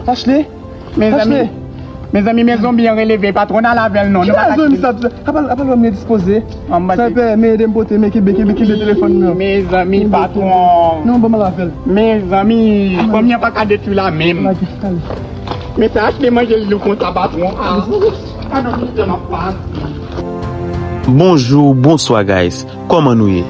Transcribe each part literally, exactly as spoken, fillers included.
Ashley? Mezanmi, mezanmi, men zonbi an releve, patwon, n al avè l non. Ki pa zonbi sa? Apal, apal wè m dispoze. Sa pè, men ede m pote, men kenbe, kenbe, kenbe telefòn nan. Mezanmi, patwon. Non, ban m al avè l. Mezanmi, fanmi an pa ka detwi la menm. Men sa Ashley manje l lou konsa, patwon. Ah. Padon, mezanmi, pa. Bonjou, bonswa, guys. Kòman nou ye?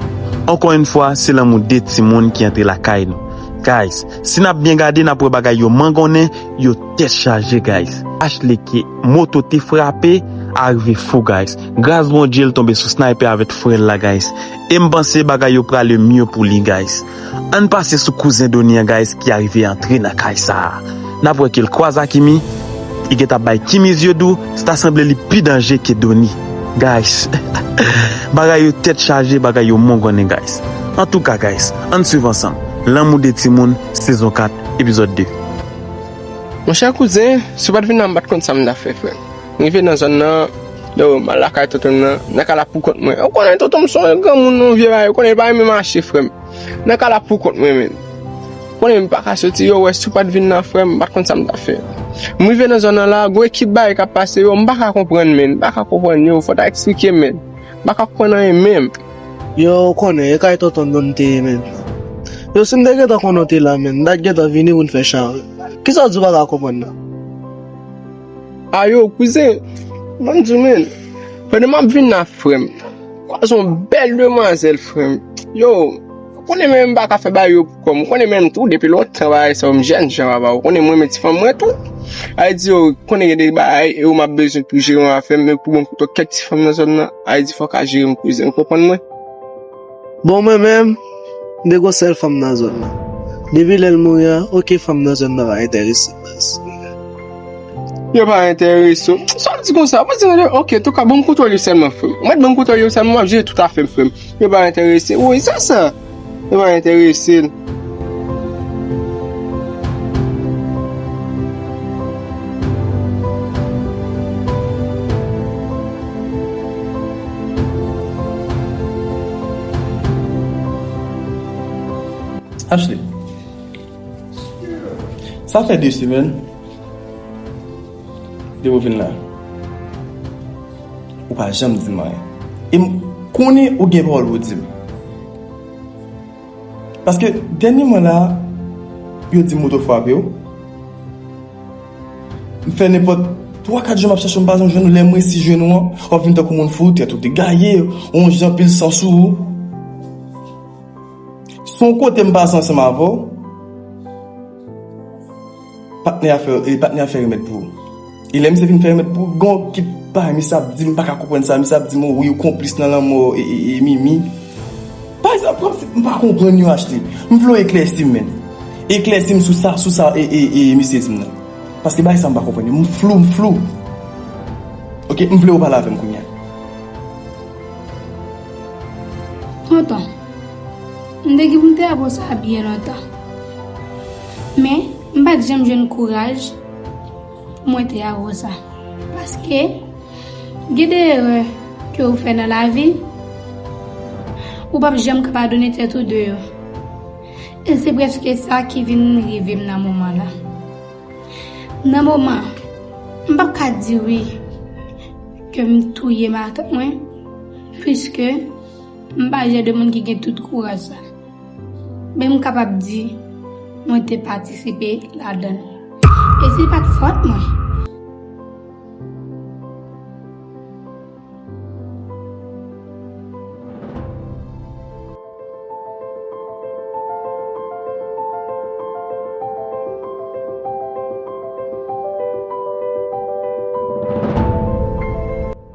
Ankò yon fwa, se lanmou de timoun ki antre lakay nou. Guys, si n ap byen gade, n ap wè bagay yo mangonnen, yo tèt chaje, guys. Ashley ke moto te frape, a rive fou, guys. Gras Bondye, l tonbe sou sniper avèk frè l la, guys. E m panse bagay yo prale mye pou li, guys. Ann pase sou kouzen Donnie an, guys, ki arive antre nan kay sa a. N ap wè ke l kwaze ak Kimi, li gentan bay Kimi zye dou, sa ta sanble li pi danje ke Donnie. Guys, bagay yo tèt chaje, bagay yo mangonnen, guys. Antouka, guys, ann swiv ansanm. Lanmou de timoun, sezon kat, epizòd de. Monchè kouzen, si w pa t vin la, m pa t konn sa m ta fè, frè m. M rive nan zòn nan, yo, m al lakay tonton m nan, nan kay la poukont mwen. Ou konnen tonton m se yon granmoun, yon vye bagay, ou konnen li pa renmen mache, frè m. Nan kay la poukont mwen, menm. Konnen m pa ka soti, yo, wè, si w pa t vin nan, frè m, m pa t konn sa m t ap fè. M rive nan zòn nan la, gwo ekip bagay k ap pase, yo, m pa ka konprann, menm. M pa ka konprann, yo, fò w ta eksplike m, menm. M pa ka konprann anyen, menm. Yo, ou konnen, e kay tonton Don te ye, menm. Yo, si m te gentan konnen w te la, menm, m ta t gentan vini pou n fè chari. Kisa w di w pa ka konprann nan? A yo, kouzen, ban m di w, menm. Pandan m ap vin la, frè m, kwaze yon bèl demwazèl, frè m. Yo, ou konnen menm m pa ka fè bagay yo pou kò m. Ou konnen menm tou, depi lontan bagay sa yo, m jèn jan papa. Ou konnen mwen renmen ti fanm mwen tou. A di yo, ou konnen gen de bagay, e yo m ap bezwen pou jere yon afè m, men pou ban m kote kèk ti fanm nan zòn nan. A di fò w ka jere m kouzen, ou konprann mwen? Bon, mwen menm, m te gon sèl fanm nan zòn nan. Depi lè l mouri a, okenn fanm nan zòn nan pa enterese m, baz. Yo pa enterese w. Sa w di konsa? Ou pa di anyen? Oke, antouka, ban m kontwòl yo sèlman, frè m. Ou mèt ban m kontwòl yo sèlman, m ap jere tout afè m, frè m. Yo pa enterese w. Wi, sa sa. Yo pa enterese l. Ashley, sa fè de semèn depi w vin la. Ou pa janm di m anyen. E m konnen ou gen pawòl pou w di m. Paske dènyèman la, yo di moto frape w. M fè nenpòt twa, kat jou m ap chèche w, m pa janm jwenn ou. Lè m resi jwenn ou an, w ap vin tankou moun fou, tèt ou degaye, yon jan pil san sou ou. Si yon kote m pase ansanm avè w, patnè a fè, e patnè a fè remèd pou ou. E lè misye fin fè remèd pou ou, gon kit bagay misye ap di m, m pa ka konprann sa, misye ap di m, "O wi, ou konplis nan lanmò e, e, e Mimi." Pa egzanp, kòmsi m pa konprann yo, Ashley. M vle w eklèsi m, menm. Eklèsi m sou sa, sou sa, e, e, e misye di m nan. Paske bagay sa m pa konprann yo. M flou, m flou. Oke, m vle w pale avè m kounye a. Tonton, m te gen pou m te avè w sa byen lontan. Men, m pa t janm jwenn kouraj pou mwen te avè w sa. Paske, gen de erè ke ou fè nan lavi, ou p ap janm ka padone tèt ou de yo. E se prèske sa ki vin rive m nan moman la. Nan moman, m p ap ka di wi ke m touye matant mwen, piske m pa jan de moun ki gen tout kouraj sa. Men m kapab di, mwen te patisipe ladan l. E se pa t fòt mwen.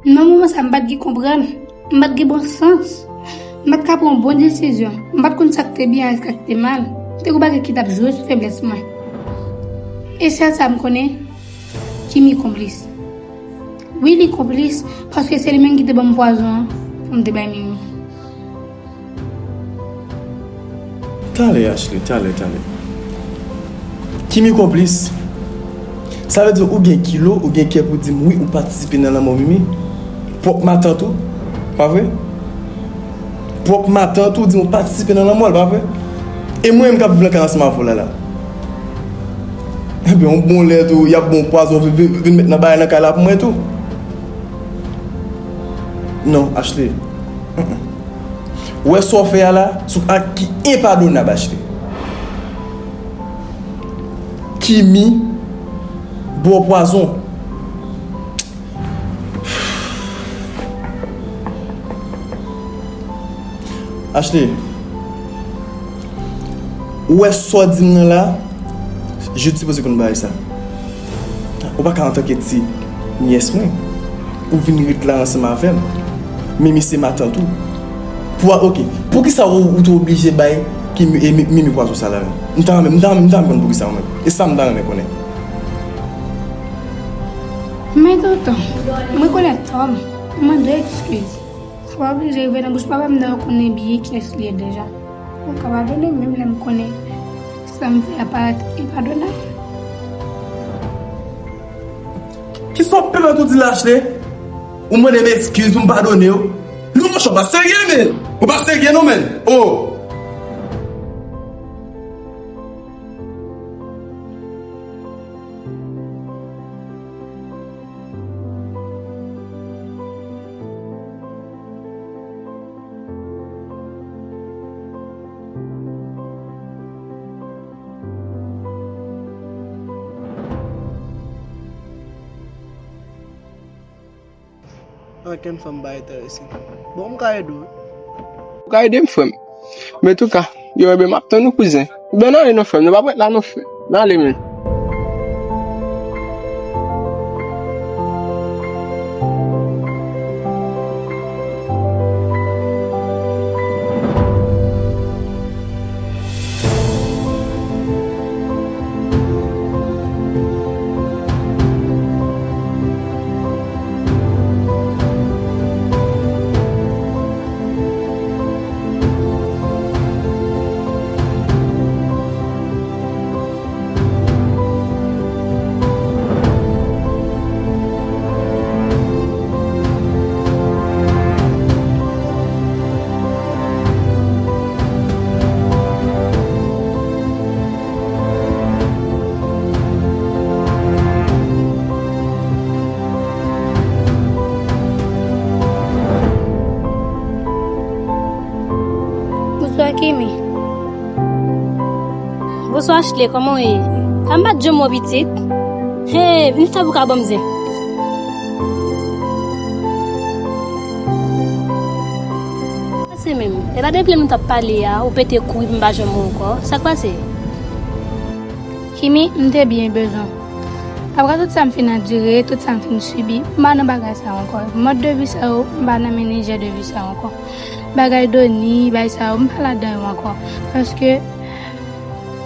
Nan moman sa, m pa t gen konprann, m pa t gen bon sans, m pa t ka pran yon bon desizyon, m pa t konn sa k te byen ak sa k te mal. Te gon bagay ki t ap jwe sou feblès mwen. E sèl sa m konnen, Jimmy konplis. Wi, li konplis, paske se li menm ki te ban m pwazon an pou m te bay Mimi. Talè, Ashley, talè, talè. Kimi konplis? Sa vle di ou gen kilo, ou gen kè pou di m wi, ou patisipe nan lanmò Mimi? Pwòp matant ou, pa vre? Pwòp matant ou di m ou patisipe nan lanmò l, pa vre? E mwen menm k ap viv nan kay ansanm avè w la, la. Ebyen, yon bon lè tou, y ap bon pwazon vin, vin, vin met nan bagay nan kay la pou mwen tou. Non, Ashley. Mm-mm. Ou wè sa w fè a la, se yon ak ki enpadonab, Ashley. Kimi ba w pwazon. Ashley, ou wè sa w di m nan la, Jude sipoze konn bagay sa. Ou pa ka antanke ti nyès mwen, ou vin ret la ansanm avè m. Mimi se matant ou. Pou, ok, poukisa ou, ou te oblije bay ki, e, Mi-, Mimi pwazon sa la menm? M ta renmen, m ta renmen, m ta renmen konn poukisa ou menm. E sa m ta renmen konnen. Men tonton, m rekonèt tò m. M mande w eskiz. Sa pa oblije rive nan bouch papa m, dayè ou konnen byen kiyès li ye deja. Ou ka padone m menm lè m konnen sa m fè a parèt enpadonab. Kisa w ap pèmèt ou di la, Ashley? Ou mande m eskiz pou m padone w? Non, monchè, w pa serye, men! Ou pa serye, non, men! Oh! Ankenn fanm pa enterese m. Bon, m ka ede w wi. Ou ka ede m, frè m. Men touka, yo, enben, m ap tann ou, kouzen. Enben, n ale non, frè m. Nou p ap ret la non, frè m. N ale, men. Bonswa, Kimi. Bonswa, Ashley, kòman w ye? Sa m pa t janm wè w, pitit. Hey, vin chita pou w ka ban m zen. Pase menm. E pa depi lè nou t ap pale a, ou pete kouri pou m pa janm wè w ankò. Sa k pase? Kimi, m te byen bezwen w. Apre tout sa m fin andire, tout sa m fin sibi, m pa nan bagay sa yo ankò. Mòd de vi sa yo, m pa nan mennen jan de vi sa yo ankò. Bagay Doni, bagay sa yo, m pa ladan yo ankò. Paske,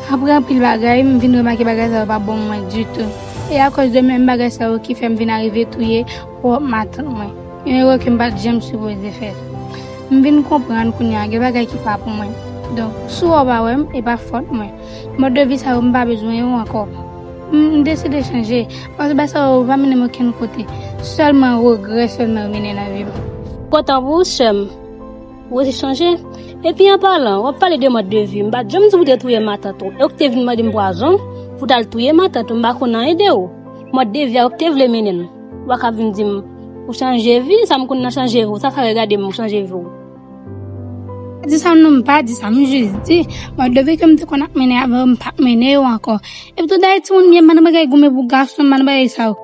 apre anpil bagay, m vin remake bagay sa yo pa bon mwen ditou. E akòz de menm bagay sa yo ki fè m vin arive touye pwòp matant mwen. Yon erè ke m pa t janm sipoze fè. M vin konprann kounye a, gen bagay ki pa pou mwen. Donk, si w wè w pa wè m, e pa fòt mwen. Mòd de vi sa yo, m pa bezwen yo ankò. M, m deside chanje, paske bagay sa yo pa mennen m okenn kote. Sèlman regrè sèlman yo mennen nan vi m. Kontan pou ou, sè m. Ou resi chanje. Epi an palan, w ap pale de mòd de vi. M pa t janm di w pou te touye matant ou. E w ki te vin mande m pwazon pou w t al touye matant ou, m pa konn anyen de ou. Mòd de vi a, ou ki te vle mennen l. W a ka vin di m, ou chanje vi, sa m konn nan chanje vi w, sa fè regade m, ou chanje vi w. Di sa non, m pa di sa, m jis di, mòd de vi ke m te konn ap mennen avan yo, m p ap mennen yo ankò. Epi tou dayè timoun m ye, m pa nan bagay goumen pou gason, m pa nan bagay sa yo.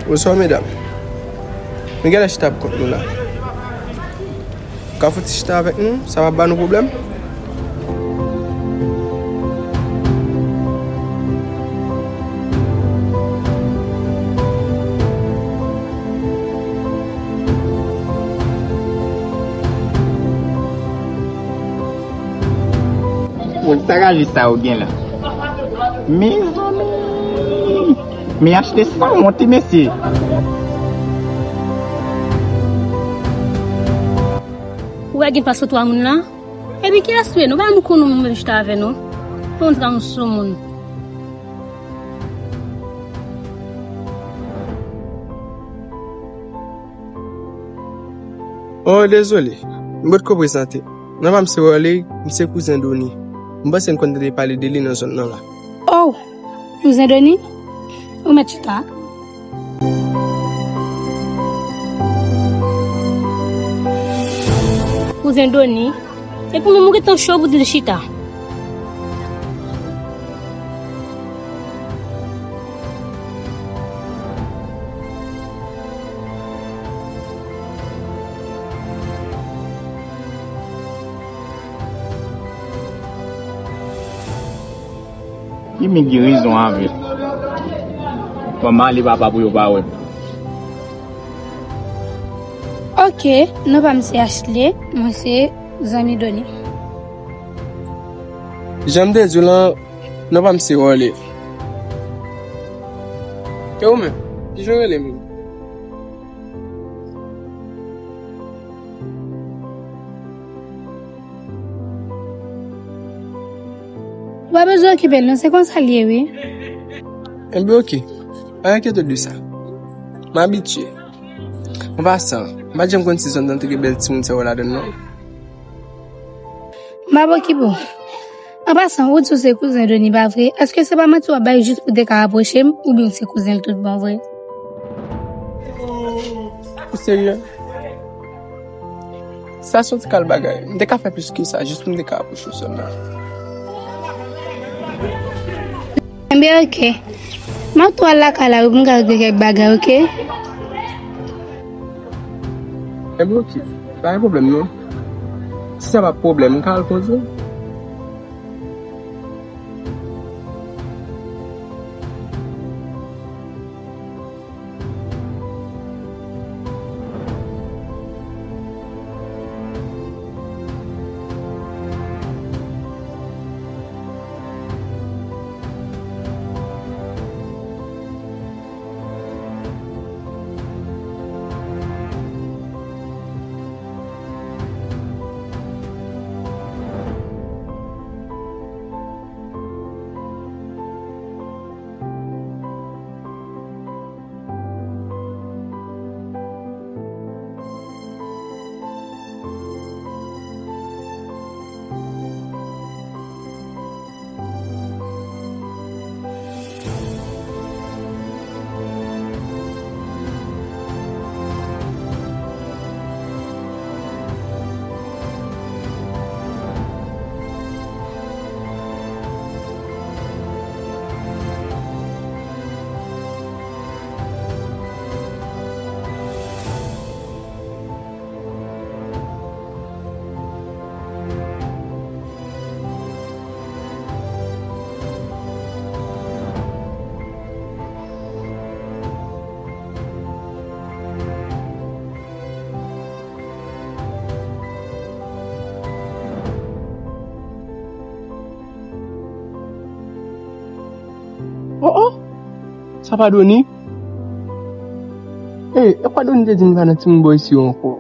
Bonswa medam. Nou genlè chita pou kont nou la. Ka fouti chita avèk nou, sa p ap ba nou pwoblèm? Bon, sa raje sa ou gen la? Mezanmi! Men achte sanwont wi, mesye! Ou wè gen pas pou twa moun la? Epi kiyès ou ye? Nou pa menm konn ou menm chita avè nou. Konn sa yon soumoun. Oh, dezole. M potko prezante. Non pa m se Worley, m se kouzen Doni. M panse n konn tande pale de li nan zòn nan la. Oh, kouzen Doni? Ou mèt chita. Kouzen Doni, se pou mwen m gentan cho pou di l chita. Jimmy gen rezon avè l. Fò m ale papa pou yo pa wè m. Ok, non pa m se Ashley, mwen se zanmi Doni. Jan m te di w lan, non pa m se Worley. E ou menm, kijan w rele menm? Ou pa bezwen okipe l non, se konsa l ye wi. Enben oke, pa enkyete w de sa. M abitye. An pasan, m pa t janm konn si zòn nan te gen bèl timoun sèvo ladann non. M ap okipe w. An pasan, ou di w se kouzen Doni, pa vre? Èske se pa manti w ap bay jis pou w te ka rapwoche m, oubyen w se kouzen l tout bon vre? Ou serye? Sa se yon ti kal bagay. M te ka fè plis ke sa, jis pou m te ka rapwoche w sèlman. Enben, oke. M ap tou al lakay la wi pou m ka regle kèk bagay, oke? Enben, oke. Pa gen pwoblèm, non. Si sa pa pwoblèm, m ka al konze. Oh, oh! Sa pa Doni? Ey, e kwa Doni te di m pa nan timoun bò isi yo ankò?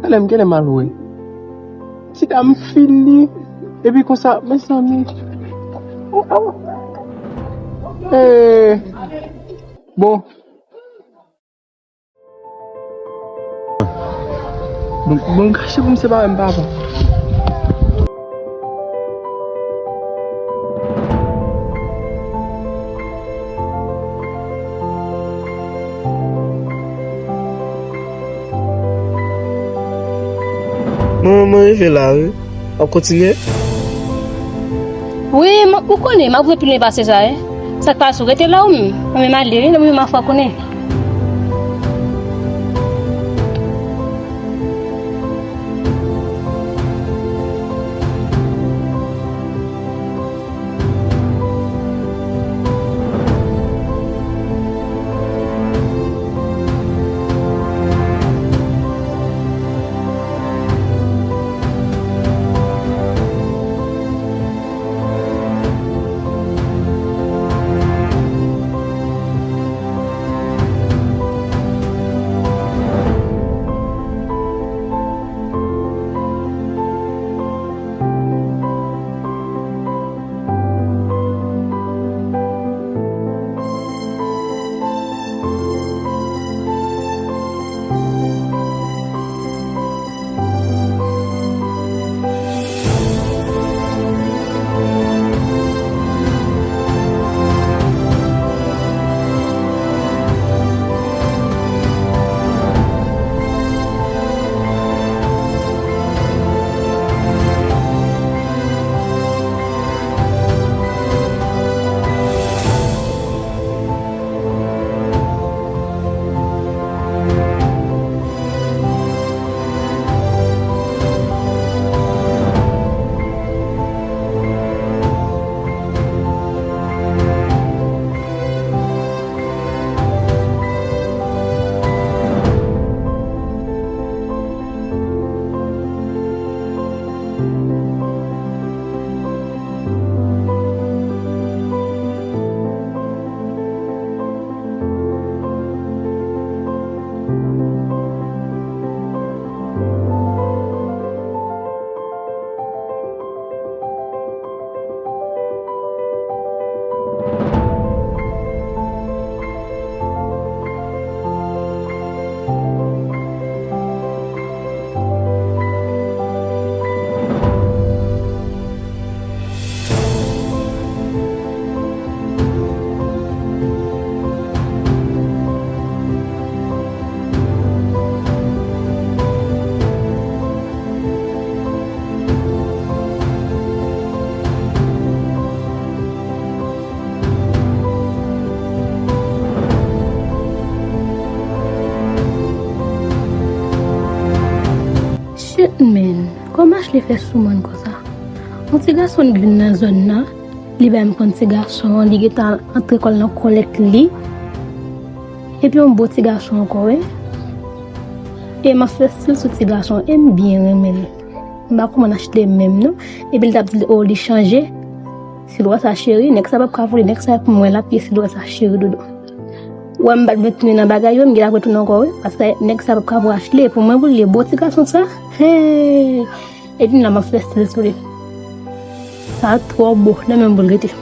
Talè m genlè m al wè. Ti dam fini. Epi konsa, mezanmi. Oh, oh. Ey. Bon. Bon, bon, gache pou m separe m papa. Mwen, mwen rive la, wi. W ap kontinye? Wi, m, ou konnen, m ap voye pi lwen pase sa, wi. Sa k pase, w rete la, ou menm? Mwen menm ale, wi, mwen menm afwa konnen. Men, kòman Ashley fè sou mwen konsa? Yon ti gason ki vin nan zòn nan, li bay m konn ti gason an, li gentan antre kò l nan kòlèt li. Epi yon bon ti gason ankò, wi. E m ap fè stil sou ti gason an, e m byen renmen l. M pa konprann Ashley menm, non. Epi l t ap di l, o, li chanje. Silwa sa cheri, nèg sa p ap ka vole, nèg sa pou mwen l ap ye silwa sa cheri dodo. Wè m pa t vle tounen nan bagay yo, m gen apre tounen ankò, wi. Paske nèg sa p ap ka pou Ashley, pou mwen pou l ye bon ti gason sa. Hey! Epi m la m ap fè stil sou li. Sa twò bo, nan menm pou l rete.